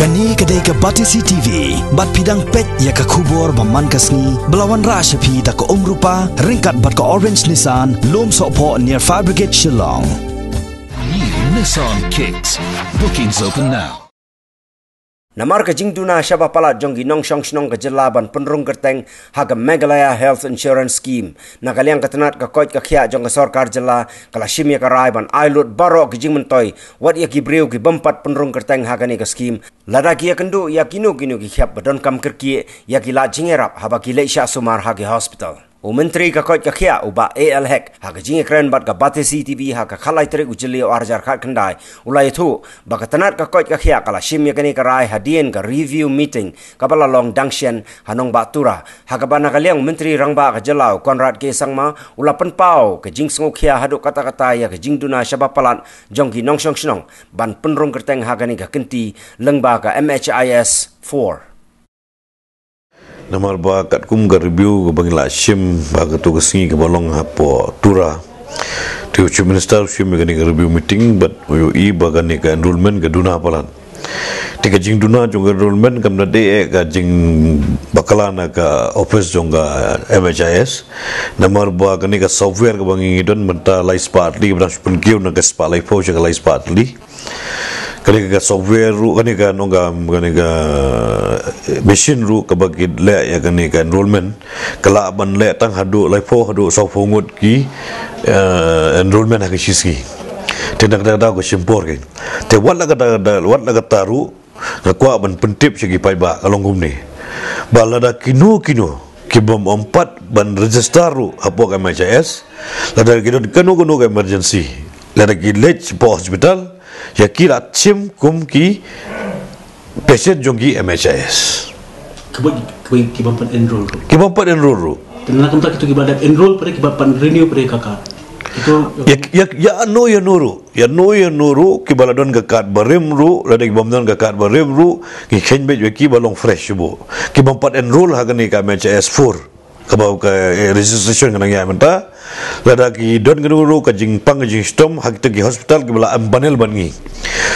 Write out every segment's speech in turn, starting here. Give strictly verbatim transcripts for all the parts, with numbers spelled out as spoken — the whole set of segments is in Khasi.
Kane ka dei ka Batesi T V, bad phi dang peit ïa ka khubor ba man ka sngi, ba la wanrah sha phi da ka Umrupa, ryngkat bad ka Orange Nissan, Lum Sohphoh near Fire Brigade Shillong. New Nissan Kicks. Bookings open now. Namar ka jingduna shaba palat jong ki nongshong shnong ka jylla ban pynrung kyrteng ha ka Meghalaya Health Insurance Scheme, na ka liang ka tnat ka koit ka khiah jong ka sorkar jylla ka la shim ïa ka rai ban ai lut baroh ki jingmyntoi, wat ïa ki briew ki bym pat pynrung kyrteng ha kane ka scheme, lada ki ïakynduh ïa kino kino ki khep ba donkam kyrkieh ïa ki lad jingïarap haba ki leit shah sumar ha ki hospital. U Myntri ka koit ka khiah u Bah A L Hek, ha ka jingïakren bad ka Batesi T V ha ka khatlai tarik u Jylliew arhajar khatkhyndai, u la ïathuh ba ka tnat ka koit ka khiah ka la shim ïa kane ka rai hadien ka review meeting kaba la long dang shen ha nongbah Tura, ha kaba na ka liang u Myntri Rangbah ka jylla u Conrad K Sangma u la pynpaw ka jingsngewkhia haduh katta katta ïa ka jingduna shaba palat jong ki nongshong shnong ban pynrung kyrteng ha kane ka kynti lyngba ka M H I S four. Namar ba katkum ka review kaba ngi la shim ha kato ka sngi kaba long hapoh Tura, te u Chief Minister u shim ïa kane ka review meeting bad u ïohi ba kane ka enrolment ka duna palat. Te ka jingduna jong ka enrolment kam da dei eh ka jingbakla na ka office jong ka M H I S. Namar ba kane ka software kaba ngi don mynta lai spah tylli, kaba dang shu pynkiew na ka spah laiphew sha ka lai spah tylli. Kane ka software ruh, kane ka nongkam, kane ka machine ruh kaba ki leh ïa kane ka enrolment, ka lah ban leh tang haduh laiphew haduh sawphew ngut ki, eh, enrolment ha ka shi sngi. Te na kata ka daw ka shim por kein. Te wat la kata, wat la kata ruh, nga kwah ban pyntip sha ki paidbah ka long kumne. Ba lada kino kino ki bym pat ban register ruh hapoh ka M H I S, lada ki don kano kano ka emergency, lada ki leit shapoh hospital, ïa ki la shim kum ki patient jong ki M H I S. Kiba, kiba, ki bym pat enroll ruh. Ki bym pat enroll ruh. Te na kumta kito kiba dep enroll pat, kiba pat renew pat ka card. Kito ïa, ïa, ïa no, ïa no ruh. Ïa no, ïa no ruh, kiba la don ka card barim ruh, lada ki bym don ka card barim ruh, ngi kheiñ beit ïa ki ba long fresh shuh. Ki bym pat enroll ha kane ka M H I S four. Kaba ka, eh, registration ka nang ïaid mynta. Lada ki don kano ruh ka jingpang ka jingshitom ha kita ki hospital kiba la empanel bad ngi.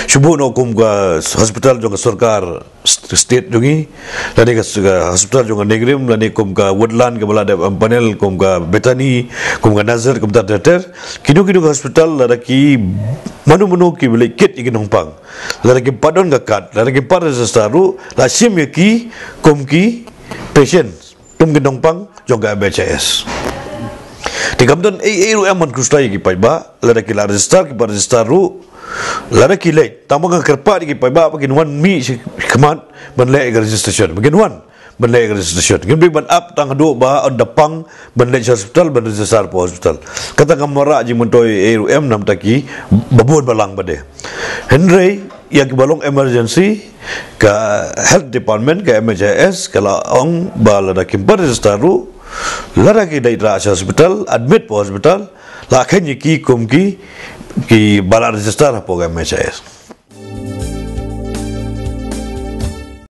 Shuh noh kum ka hospital jong ka sorkar st-, state jong ngi. Lane ka s-, ka hospital jong ka NEIGRIHMS, lane kum ka Woodland kaba la dep empanel, kum ka Bethany, kum ka Nazareth, kumta ter ter. Kino kino ka hospital lada ki mano mano kiba leit kit ïa ki nongpang, lada kim pat don ka card, lada kim pat register ruh, la shim ïa ki kum ki patient, kum ki nongpang jong ka M H I S. Te kam don ei ei ruh em ban khuslai ïa ki paidbah, lada ki la register, ki pat register ruh, lada ki leit, tang ba nga kyrpad ïa ki paidbah ba kin wan mih shi khmat ban leh ïa ka registration, ba kin wan ban leh ïa ka registration. Kim dei ban ap tang haduh ba ynda pang ban leit sha hospital ban register hapoh hospital. Kata kam wanrah jingmyntoi ei ruh em namar ki babun balang pat de. Hynrei ïa kiba long emergency, ka health department, ka M H I S ka la ong ba lada kim pat register ruh, lada ki dei rah sha hospital, admit hapoh hospital, la kheiñ ïa ki kum ki, kiba la register hapoh ka M H I S.